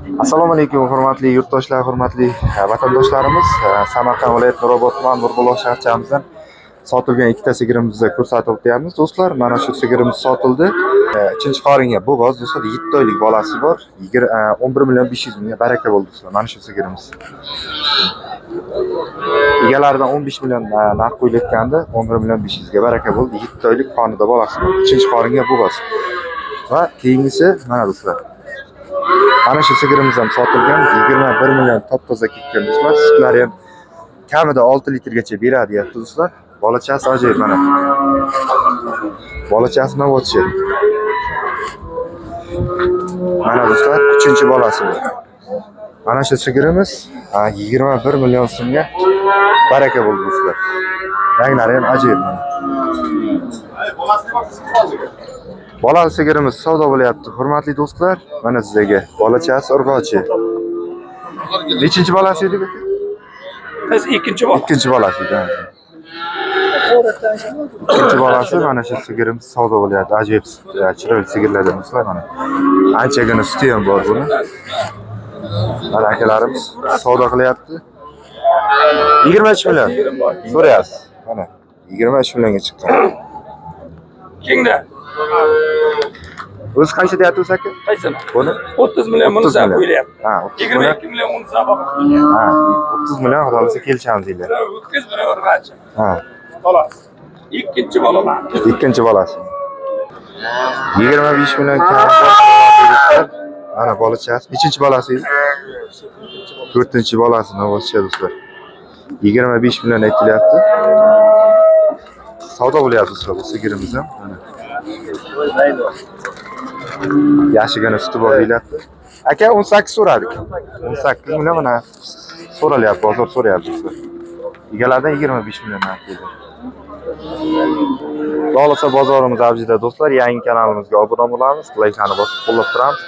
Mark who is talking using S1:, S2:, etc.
S1: Assalomu alaykum, hurmatli yurtdoshlar, hurmatli vatandoshlarimiz. Samarqand viloyati Nurobod tuman Nurbuloq shaharchamizdan sotilgan ikkita sigirimizni ko'rsatib o'tyapmiz. Do'stlar, mana shu sigirimiz sotildi. Uchinchi qoringa bo'g'oz do'stlar, 7 oylik bolasi bor. 11 million 500 mingga baraka bo'ldi do'stlar, mana shu sigirimiz. Egalaridan 15 million narx qo'yilayotgandi, 11 million 500 ga baraka bo'ldi. 7 oylik qonida bolasi bor. Uchinchi qoringa bo'g'oz. Va keyingisi mana do'stlar. Mana shu sigirimiz ham sotilgan, 21 million top-toza ketgan do'stlar. Sutlari ham kamida 6 litrgacha beradi deyapti do'stlar. Bolachasi ajoyib mana. Bolachasi novotchi. Mana do'stlar, 3-chi bolasi bu. Mana shu sigirimiz 21 million so'mga baraka bo'ldi do'stlar. Ranglari ham ajoyib mana. Bolali sigirimiz savdo bo'lyapti. Hurmatli do'stlar, mana sizlarga bolachasi urg'ochi. Nechinchi bolasi edi bu?
S2: Biz ikkinchi bola.
S1: Ikkinchi bolasi edi. Ha. Ikkinchi bolasi mana shu sigirimiz savdo bo'lyapti. Ajoyib chiroyli sigirlardan do'stlar mana. Anchagina suti ham bor buni. Mana akalarimiz savdo qilyapti. 23 million so'rayapsiz. Mana 23 millionga chiqqan.
S2: Kengda.
S1: O'zi qancha deyapti o'zi aka?
S2: Qaysini?
S1: Buni
S2: 30 million buni
S1: 30 million.
S2: qo'yilyapti.
S1: Ha, 30 million.
S2: 22 million uni qo'yilyapti.
S1: Ha, 30 million xudo xohlasa kelishamiz deylar.
S2: Biri o'tkiz, biri urg'achi.
S1: Ha,
S2: Xolos. Ikkinchi bolalar.
S1: Ikkinchi bolasi. 25 million kam bor. Mana bolachasi. Nechinchi bolasi edi? To'rtinchi bolasi novvoscha do'stlar. 25 million aytilyapti. Savdo bo'lyapti do'stlar bu sigirimiz ham. Mana. Yaxshigina suti bor deyilyapti. Aka 18 so'radik. 18 million mana so'ralyapti, bozor so'rayapti do'stlar. Egalaridan 25 million narx keldi. Xudo xohlasa bozorimiz avjida do'stlar. Yangi kanalimizga obuna bo'lamiz, layklarni bosib qo'llab turamiz.